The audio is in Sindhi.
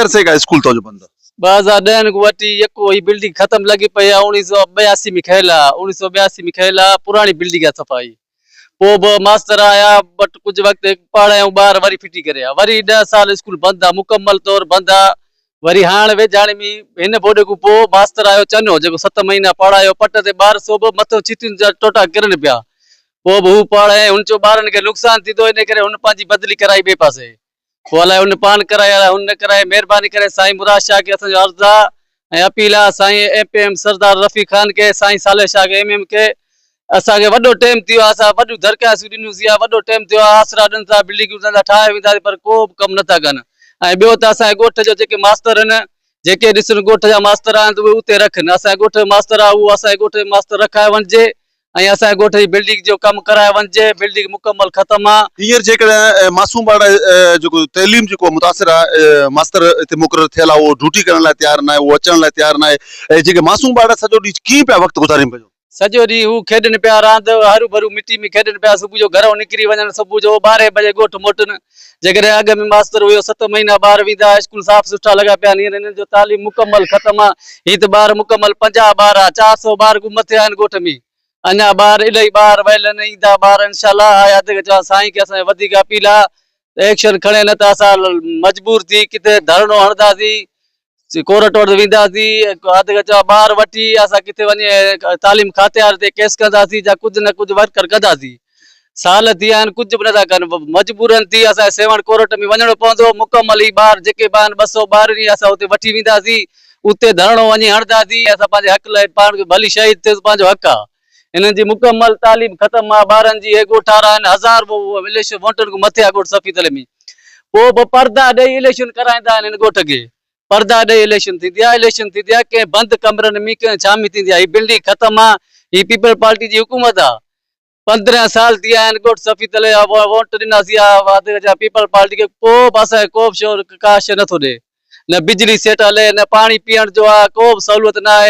عرصي کان اسڪول توهان جو بند آ؟ 2010 کان وٺي يڪو هي بلڊنگ ختم لڳي پئي آ 1982 ۾ کيل آ 1982 ۾ کيل آ پراڻي بلڊنگ آ صفا هي پوء به ماستر آيا بٽ ڪجهه وقت پڙهايائون ٻار وري ڦٽي ڪري ويا وري ڏهه سال اسڪول بند آ مڪمل طور بند آ وري هاڻ ويجهاڻي ۾ هن ٻوڏ کان پوء ماستر آيو چنو جيڪو ست مهينا پڙهايو پٽ تي ٻار سو به مٿو ڇتين جا ٽوٽا ڪرن پيا پوء به هو پڙهائي هن چيو ٻارن کي نقصان ٿيندو ان ڪري هن پنهنجي بدلي ڪرائي ٻئي پاسي پوء الائي ان پاڻ ڪرائي الائي هن نه ڪرائي مهرباني ڪري سائين مراد شاهه کي اسان جو عرض آ ۽ اپيل آ سائين M P M Sardar Rafiq Khan کي سائين صالح شاهه کي ايم ايم کي اسان کي وڏو ٽيم ٿي ويو آ اسان وڏيون درخواستون ڏنيون سين آ وڏو ٽيم ٿيو آ آسرا ڏين ٿا بلڊنگون ڏين ٿا ٺاهي وينداسين پر ڪو به ڪم نٿا ڪن ۽ ٻيو ته اسان جي ڳوٺ جو جيڪي ماستر آهن جيڪي ڏسن ڳوٺ جا ماستر آهن ته اهي اتي رکن اسان جي ڳوٺ جو ماستر آ اهو اسان جي ڳوٺ جو ماستر رکايو وڃجي ۽ اسان جي ڳوٺ جي بلڊنگ جو ڪم ڪرايو وڃجي بلڊنگ مڪمل ختم آ. هينئر جيڪڏهن معصوم ٻارڙا جيڪو تعليم جيڪو متاثر آ ماستر هتي مقرر ٿيل آ اهو ڊيوٽي ڪرڻ لاء تيار ناهي اهو اچڻ لاء تيار ناهي ۽ جيڪي معصوم ٻارڙا سڄو ڏينهن ڪيئن پيا وقت گذارين پيو. سڄو ڏينهن هو کيڏن پيا راند هرو ڀرو مٽي ۾ کيڏن پيا صبح جو گهرئون نڪري وڃن صبح جو ٻارهين بجي ڳوٺ موٽن جيڪڏهن اڳ ۾ ماستر هيو ست مهينا ٻار ويندا ها اسڪول صاف سٺا لڳا پيا آهن هينئر هنن جو تعليم مڪمل ختم آ هي ته ٻار مڪمل 50 ٻار آ 400 ٻار کان مٿي آهن ڳوٺ ۾ اڃا ٻار الائي ٻار ويل آهن ايندا ٻار انشاء الله آء اڌ چوان سائين کي اسان وڌيڪ اپيل آ ته ايڪشن کڻي نه ته اسان مجبور ٿي ڪٿي ڌرڻو هڻنداسين ڪورٽ وٽ وينداسين، اڌ ڪچا ٻار وٺي اسان ڪٿي وڃي تعليم کاتي واري تي ڪيس ڪنداسين جا ڪجهه نه ڪجهه ورڪر ڪنداسين. سال ٿي ويا آهن ڪجهه به نٿا ڪن مجبورن ٿي اسان کي سيوهڻ ڪورٽ ۾ وڃڻو پوندو مڪمل هي ٻار جيڪي به آهن 200 ٻار آهن اسان اتي وٺي وينداسين اتي ڌرڻو وڃي هڻنداسين اسان پنهنجي حق لاء پاڻ ڀلي شهيد ٿيس پنهنجو حق آهي هنن جي مڪمل تعليم ختم آ ٻارن جي هي ڳوٺارا آهن هزار اليڪشن ووٽن کان مٿي آ ڳوٺ سفيد علي ۾ پوء به پردا ڏئي اليڪشن ڪرائيندا آهن هن ڳوٺ کي پردا ڏئي اليڪشن ٿيندي آ اليڪشن ٿيندي آ ڪنهن بند ڪمرن ۾ ڪنهن ڇا ۾ ٿيندي آ هي بلڊنگ ختم آ هي پيپلز پارٽي جي حڪومت آ 15 سال ٿي ويا آهن ڳوٺ سفيد علي آ ووٽ ڏناسي آ واڌ جا پيپلز پارٽي کي ڪو به اسان کي ڪو به شعور ڪا شي نٿو ڏي نه بجلي سيٽ هلي نه پاڻي پيئڻ جو آ ڪو به سهولت نه آهي.